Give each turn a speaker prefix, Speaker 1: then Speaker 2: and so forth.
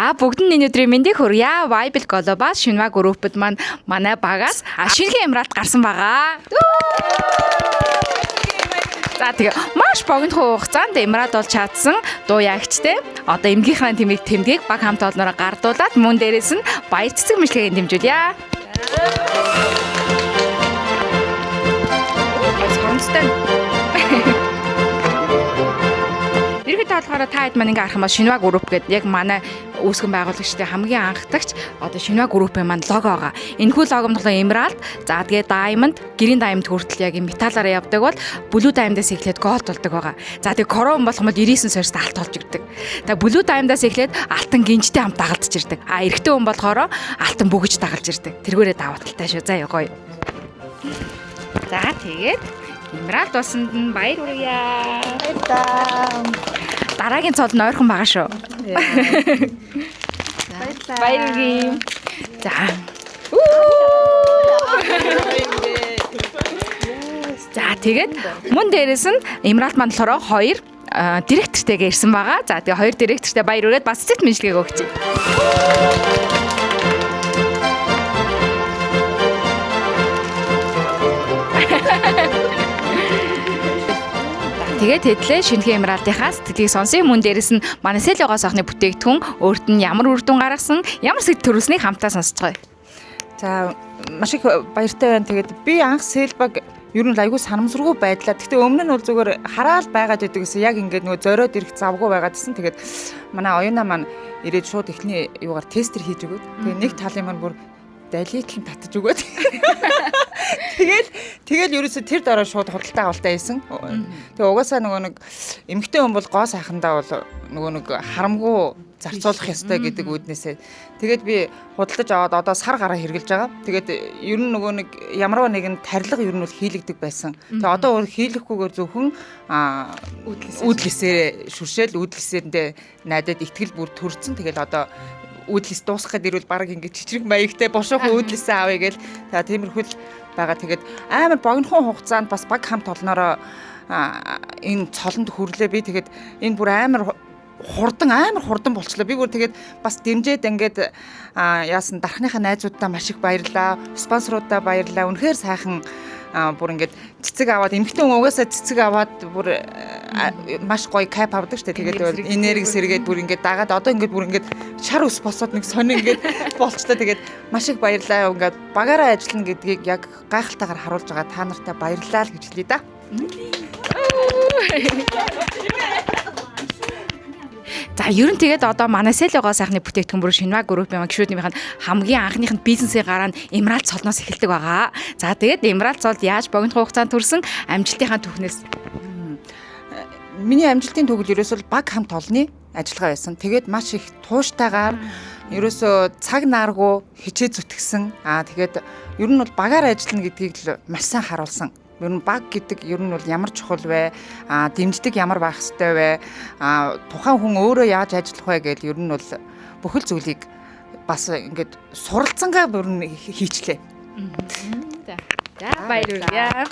Speaker 1: За, бүгд нь энэ өдрийн мэндийг хүргье. Viable Global Шинва группд маань манай багаас шинэхэн Emerald гарсан байгаа. За, тэгээ маш богино хугацаанд Emerald болж чадсан дуу ягчтай. Одоо эмгийнхээ тэмдэг тэмдгийг баг хамт олноороо гардуулаад мөн дээрээс нь баяр цэцэг мэдлэгийг дэмжүүлье. Хоромцтой. Ерөнхийдөө болохоор та хэд маань ингээ харах юм бол Шинва групп гэдэг яг манай үүсгэн байгуулагчдын хамгийн анхдагч одоо Шинва группийн маань лого байгаа. Энэхүү лого нь болохоор Emerald, за тэгээ Diamond, гэрийн Diamond хүртэл яг юм металлаараа явдаг бол Blue Diamond-аас эхлээд Gold болдог байгаа. За, тэгээ Crown болох юм бол 99 сорьст алт болж ирдэг. Тэгээ Blue Diamond-аас эхлээд алтан гинжтэй хамт дагалдаж ирдэг. А эрэгтэй хүн болохоор алтан бөгж дагалж ирдэг. Тэргээрээ даваа талтай шүү. За, гоё. За, тэгээд Emerald болсонд нь баяр хүргье.
Speaker 2: Баярлалаа.
Speaker 1: Дараагийн цол нь ойрхон байгаа шүү.
Speaker 2: Баярлалаа.
Speaker 1: Баяр хүргэе. За. За, тэгээд мөн дээрээс нь Emerald маань болохоор хоёр директортэйгээ ирсэн байгаа. За, тэгээ хоёр директортэй баяр хүргээд бас цэцэг мэдлэгийг өгч. Тэгээд тэдлээ шинэхэн Emerald-ийнхаа сэтгэлийг сонсъё. Мөн дээрээс нь манай Селогоос охны бүтээгдэхүүн өөрт нь ямар үр дүн гаргасан, ямар сэтгэл төрүүлснийг хамтаа сонсцгоё.
Speaker 2: За, маш их баяртай байна. Тэгээд би анх селбаг ер нь л айгүй санамсаргүй байдлаа. Гэхдээ өмнө нь бол зүгээр хараал байгаад байдаг гэсэн, яг ингээд нөгөө зориод ирэх завгүй байгаад гэсэн. Тэгээд манай оюуна маань ирээд шууд эхний юугаар тестер хийж өгөөд. Тэгээд нэг талын маань бүр далитлан татаж өгөөд. Тэгэл ерөөсө тэр дараа шууд худалдаа авалтаа хийсэн. Тэгээ угаасаа нөгөө нэг эмэгтэй хүн бол гоо сайхандаа бол нөгөө нэг харамгүй зарцуулах ёстой гэдэг үүднээсээ тэгээд би худалдаж аваад одоо сар гараа хэрглэж байгаа. Тэгээд ер нь нөгөө нэг ямарваа нэгэн тарилга ер нь бол хийлэгдэг байсан. Тэгээ одоо өөр хийлэхгүйгээр зөвхөн уудлээсээ шүршээл уудлээсэндээ найдаад итгэл бүр төрцөн. Тэгэл одоо уудлээс дуусах гээд ирвэл баг ингэ чичрэг маягтай бошоохон уудлээсээ авъя гээл. Тэгээ тиймэрхүү л байгаа. Тэгээд амар богинохон хугацаанд бас баг хамт олноороо энэ цолонд хүрлээ би. Тэгээд энэ бүр амар хурдан болчлоо. Би бүр тэгээд бас дэмжиж ингээд яасан дархныхаа найзууддаа маш их баярлаа. Спонсоруудаа баярлаа. Үнэхээр сайхан бүр ингээд цэцэг аваад эмэгтэй хүн угаасаа цэцэг аваад бүр маш гоё кайп авдаг штэ. Тэгээд бол энерги сэргээд бүр ингээд дагаад одоо ингээд бүр ингээд шар ус босоод нэг сонин ингээд болчлоо. Тэгээд маш их баярлаа. Ингээд багаараа ажиллана гэдгийг яг гайхалтайгаар харуулж байгаа та нартай баярлалаа л гэж хэлье да.
Speaker 1: За, ер нь тэгээд одоо манай Селогоо сайхны бүтээгдэхүүн бүр Шинва группийн гишүүднийх нь хамгийн анхных нь бизнесийн гараа нь Emerald цолноос эхэлдэг байгаа. За, тэгээд Emerald цолд яаж богино хугацаанд төрсэн амжилтынхаа түүхнээс.
Speaker 2: Миний амжилтын төгөл ерөөсөө баг хамт олонны ажиллагаа байсан. Тэгээд маш их тууштайгаар ерөөсөө цаг нааргүй хичээ зүтгэсэн. Аа, тэгээд ер нь бол багаар ажиллана гэдгийг л маш сайн харуулсан. Ер нь баг гэдэг ер нь бол ямар чухал вэ? Аа, дэмждэг ямар байх ёстой вэ? Аа, тухайн хүн өөрөө яаж ажиллах вэ гэдэл ер нь бол бүхэл зүйлийг бас ингээд суралцангаа бүр нь хийчлээ.
Speaker 1: За, баяр хүргэе.